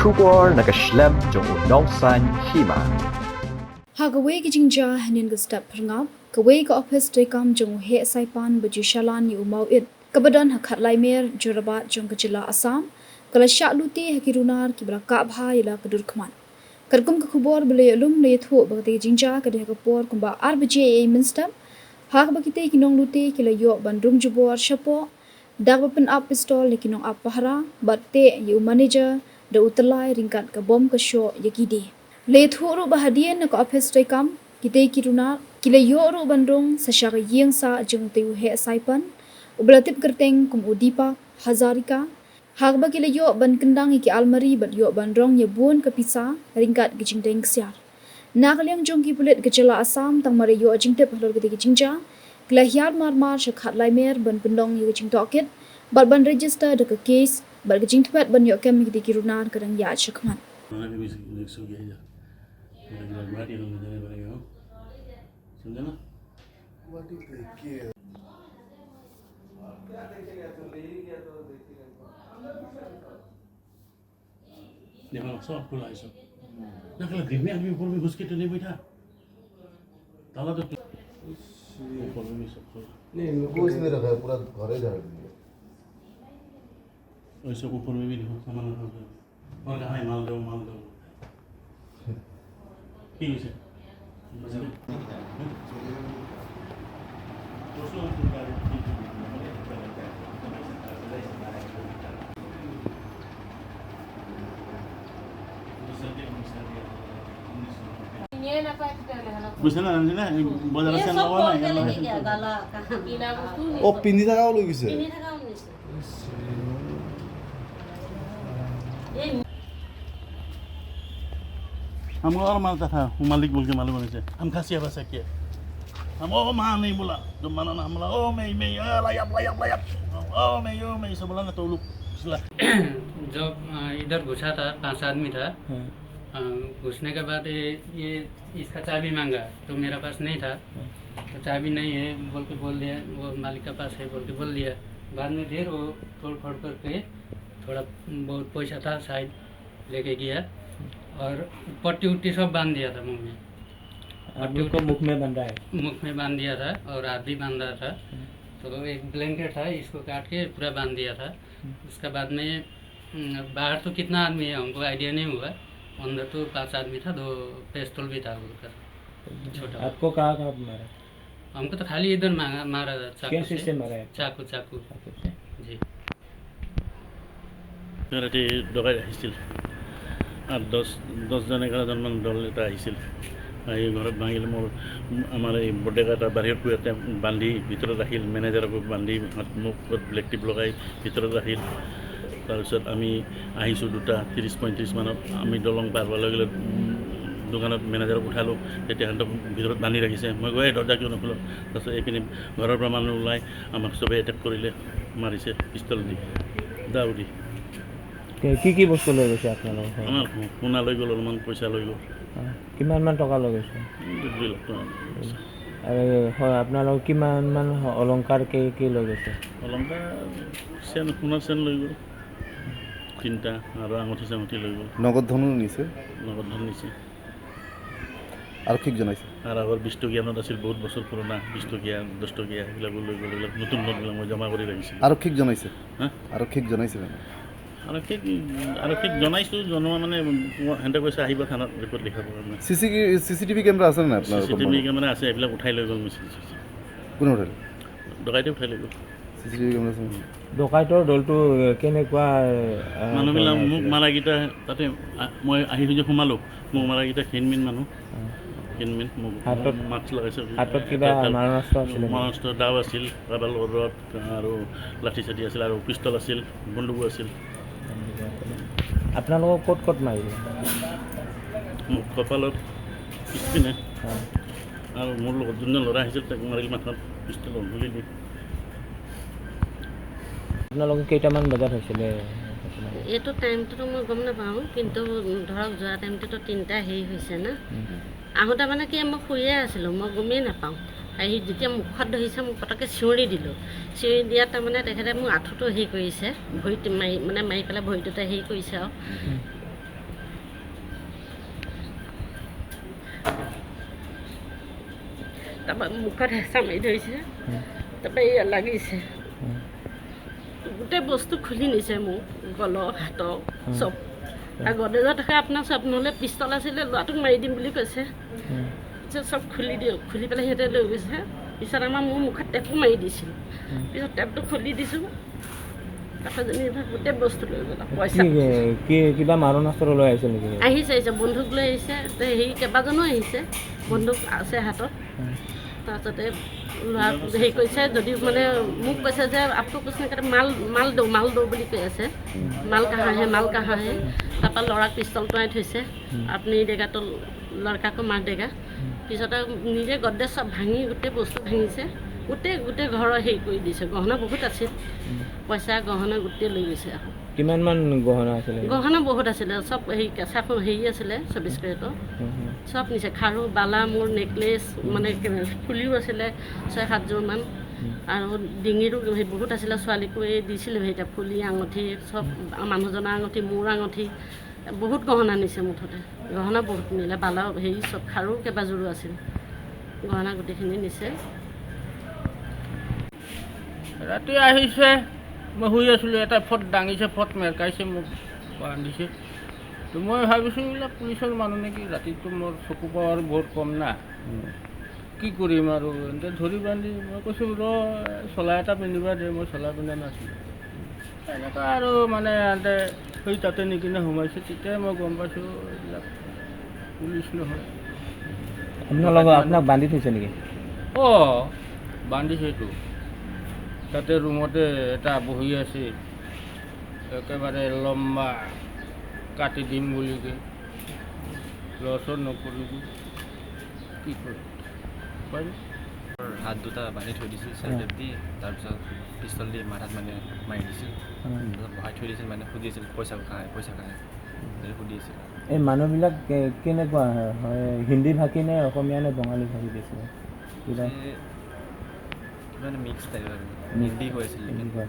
Khubor na ka shlem jong u Nongsan Hima. Ha ka wei ki jingja hanin ga step phangap ka wei ka office te kam jong he saipan baju shalan ni umau it ka badan ha khat lai mer Jorabat jong ka jila Assam kala sha luti ha kirunar ki bra ka bha ila ka dur khman karkum ka khubor bele lum le thu ba te jingja ka de ka por kumba RBJA minister ha ka bakite ki nong luti ki la yo ban rum jubor shapo dak ba pen up pistol le ki nong up pahara bat te yu manager de utlai ringkat ka bom ka sho yakide le thu ru bahadien ka office te kam kite kiruna kile yo ru bandung sa sha yeng sa jung te he saipan ublatip kerteng kum udipa hazarika hagba kile yo ban kendang iki almari bat yo bandrong ye bun ka pisa ringkat gijing deng siar nakliang jong ki pulit gejala Assam tang mare yo jingte phalor ke jingja klahiar mar mar shakhat lai mer ban pendong ye jing tokit bat ban register de ka case bat gijing thwet ban yo kem ki kiruna kadang ya shakman. देखो सब खुला है सब ना कल दिन में आदमी ऊपर में घुस के तो नहीं बैठा, ताला तो ऊपर में भी सब खुला। नहीं, इनको इसमें रखा है, पूरा घर ही झाड़ दिया। और सब ऊपर में भी देखो सामान रखा है। और कहाँ है माल दो माल दो ठीक है। ও পিন্ধি থাকাও লৈ গৈছে। हम और मारता था वो मालिक बोल के मालूम होने से हम खासिया भाषा किया हम ओ माँ नहीं बोला जो माना ना हम बोला ओ मैं लायप लायप लायप ओ मैं सब बोला ना तो लोग जब इधर घुसा था 5 आदमी था। घुसने के बाद ये इसका चाबी मांगा तो मेरा पास नहीं था, तो चाबी नहीं है बोल के बोल दिया, वो मालिक का पास है बोल के बोल दिया। बाद में फिर वो तोड़ फोड़ करके थोड़ा बहुत पैसा था शायद लेके गया और पट्टी उट्टी सब बांध दिया था मुँह में। पट्टी को मुख में बंधा है, मुख में बांध दिया था और हाथ भी बांधा था। तो एक ब्लैंकेट था इसको काट के पूरा बांध दिया था। उसका बाद में बाहर तो कितना आदमी है हमको आइडिया नहीं हुआ, अंदर तो 5 आदमी था, 2 पिस्तौल भी था उनका छोटा। आपको कहाँ कहाँ मारा? हमको तो खाली इधर मारा था, चाकू से मारा है। चाकू चाकू जी। ৰাতি ডকাইত আহিছিল 8 10জন 11জনমান দল এটা আহিছিল। আহি ঘৰত ভাঙিল মোৰ আমাৰ এই বৰডেকা এটা বাহিৰত ইয়াতে বান্ধি ভিতৰত ৰাখিল, মেনেজাৰকো বান্ধি হাত মুখত ব্লেক টিপ লগাই ভিতৰত ৰাখিল। তাৰপিছত আমি আহিছোঁ 2টা 30-35 মানত আমি দলং পাৰ হোৱাৰ লগে লগে দোকানত মেনেজাৰক উঠালোঁ, তেতিয়া সিহঁতক ভিতৰত বান্ধি ৰাখিছে। মই গৈ দৰ্জা কিয় নোখোলোঁ? তাৰপিছত এইপিনে ঘৰৰ পৰা মানুহ ওলাই আমাক চবেই এটেক কৰিলে, মাৰিছে পিষ্টল দি দাও দি। কি কি বস্তু লৈ গৈছে আপোনালোকৰ? আমাৰ সোণা লৈ গ'ল, অলপমান পইচা লৈ গ'ল। কিমানমান টকা লৈ গৈছে? 2 লাখ টকা। আৰু আপোনালোক কিমানমান অলংকাৰ কি কি লৈ গৈছে? অলংকাৰ চেন, সোণাৰ চেন লৈ গ'ল 3টা, আৰু আঙুঠি চাঙুঠি লৈ গ'ল। নগদ ধনো নিছে? নগদ ধন নিছে। আৰক্ষীক জনাইছে? আৰু আগৰ 20 টকীয়া নোট আছিল, বহুত বছৰ পুৰণা, 20 টকীয়া 10 টকীয়া সেইবিলাকো লৈ গ'ল। এইবিলাক নতুন নোটবিলাক মই জমা কৰি ৰাখিছিলোঁ। আৰক্ষীক জনাইছে? হা, আৰক্ষীক জনাইছে মানে? আৰক্ষীক জনাইছোঁ, জনোৱা মানে সিহঁতে কৈছে আহিব থানাত ৰিপৰ্ট লিখাব কাৰণে। চিচিটিভি কেমেৰা আছে নাই আপোনাৰ? চিচিটিভি কেমেৰা আছে, এইবিলাক উঠাই লৈ গ'ল। কোনে উঠালে? ডকাইতে উঠাই লৈ গ'ল। চিচিটিভি কেমেৰা আছে। ডকাইতৰ দলটো কেনেকুৱা? মানুহবিলাক মোক মাৰাকেইটা তাতে মই আহি যে সোমালোঁ, মোক মাৰাকেইটা ক্ষীণমিন মানুহ, ক্ষীণমিন, মোক মাস্ক লগাইছে, হাতত কিবা মাৰণাস্ত্ৰ আছিল? মাৰণাস্ত্ৰ দাও আছিল, কাৰোবাৰ লগত আৰু লাঠি চাঠি আছিল, আৰু পিষ্টল আছিল, বন্দুকো আছিল। আপোনালোকক ক'ত ক'ত মাৰিলে? মোক কপালত পিছপিনে, আৰু মোৰ লগত যোনজন ল'ৰা আহিছিল তাক মাৰিল মাথাত পিষ্টলত গুলি দি। আপোনালোকে কেইটামান বজাত হৈছিলে? এইটো টাইমটোতো মই গম নাপাওঁ, কিন্তু ধৰক যোৱা টাইমটোতো 3টা হেৰি হৈছে না। আহোঁতে মানে কি মই শুইয়ে আছিলোঁ, মই গমেই নাপাওঁ। আহি যেতিয়া মুখত ধৰিছে মোক পটককৈ চিঞৰি দিলোঁ। চিঞৰি দিয়াত তাৰমানে তেখেতে মোক আঁঠুটো হেৰি কৰিছে, ভৰিত মাৰি মানে মাৰি পেলাই ভৰিটোতে হেৰি কৰিছে আৰু। তাৰপৰা মুখত হেঁচা মাৰি ধৰিছে, তাৰপৰা এয়া লাগিছে। গোটেই বস্তু খুলি নিছে মোক, গলৰ হাতৰ চব। আৰু গডৰেজত থকা আপোনাৰ চব, নহ'লে পিষ্টল আছিলে, ল'ৰাটোক মাৰি দিম বুলি কৈছে। পিছত চব খুলি দিয়ক, খুলি পেলাই সিহঁতে লৈ গৈছে। পিছত আমাৰ মোৰ মুখত টেপো মাৰি দিছিল, পিছত টেপটো খুলি দিছোঁ। তাৰপৰা যেনিবা গোটেই বস্তু লৈ গ'ল আৰু পইচা। কি কি কিবা মাৰণাস্ত্ৰ লৈ আহিছিল নেকি? আহিছে, আহিছে, বন্দুক লৈ আহিছে। হেৰি কেইবাজনো আহিছে, বন্দুক আছে হাতত। তাৰপিছতে ল'ৰা হেৰি কৰিছে যদি মানে মোক কৈছে যে आपको कुछ नहीं करे, माल माल दो, माल दो বুলি কৈ আছে। माल कहाँ है, माल कहाँ है। তাৰপৰা ল'ৰাক পিষ্টল টোঁৱাই থৈছে, আপুনি देगा तो लड़का को मार देगा। পিছত আৰু নিজে গডৰেজ চব ভাঙি গোটেই বস্তু ভাঙিছে, গোটেই গোটেই ঘৰৰ হেৰি কৰি দিছে। গহনা বহুত আছিল, পইচা গহনা গোটেই লৈ গৈছে আকৌ। কিমানমান গহনা আছিলে? গহনা বহুত আছিলে, চব হেৰি কেঁচা সোণ হেৰি আছিলে, 24 কেৰেটৰ চব নিছে। খাৰু, বালা, মোৰ নেকলেচ, মানে ফুলিও আছিলে 6-7যোৰমান। আৰু ডিঙিৰো সেই বহুত আছিলে, ছোৱালীকো এই দিছিলোঁ সেইটা ফুলি, আঙুঠি চব, মানুহজনৰ আঙুঠি, মোৰ আঙুঠি, বহুত গহনা নিছে। মুঠতে গহনা বহুত নিলে, বালা হেৰি চব, খাৰু কেইবাযোৰো আছিল, গহনা গোটেইখিনি নিছে। ৰাতি আহিছে, মই শুই আছিলোঁ, এটা ফট দাঙিছে, ফট মেৰকাইছে, মোক বান্ধিছে। তো মই ভাবিছোঁ এইবিলাক পুলিচৰ মানুহ নেকি, ৰাতিটো মোৰ চকু পাৱাৰ বহুত কম না, কি কৰিম আৰু। এনেকৈ ধৰি বান্ধি মই কৈছোঁ, ৰ চোলা এটা পিন্ধিবা দে, মই চোলা পিন্ধা নাছিলোঁ। এনেকুৱা আৰু মানে ইহঁতে সেই তাতে নিকিনে সোমাইছে, তেতিয়াই মই গম পাইছোঁ এইবিলাক পুলিচ নহয়। আপোনালোকৰ আপোনাক বান্ধি থৈছে নেকি? অঁ, বান্ধিছেতো। তাতে ৰুমতে এটা বহি আছে, একেবাৰে লম্বা, কাটি দিম বুলি কে, লৰচৰ নকৰিবি। কি কৰিম, উপায় নাই। হাত দুটা বান্ধি থৈ দিছিল চেলটেপ দি, তাৰপিছত পিষ্টল দি মাথাত মানে মাৰি দিছিল। তাৰপিছত বহাই থৈ দিছিল, মানে সুধিছিল পইচা कहाँ है, পইচা कहाँ है বুলি সুধি আছিল। এই মানুহবিলাক কেনেকুৱা হয়? হিন্দী ভাষী নে অসমীয়া নে বঙালী ভাষী বেছি কিবা? কিবা মানে মিক্স টাইপ আৰু, হিন্দী কৈ আছিল। এনেকুৱা।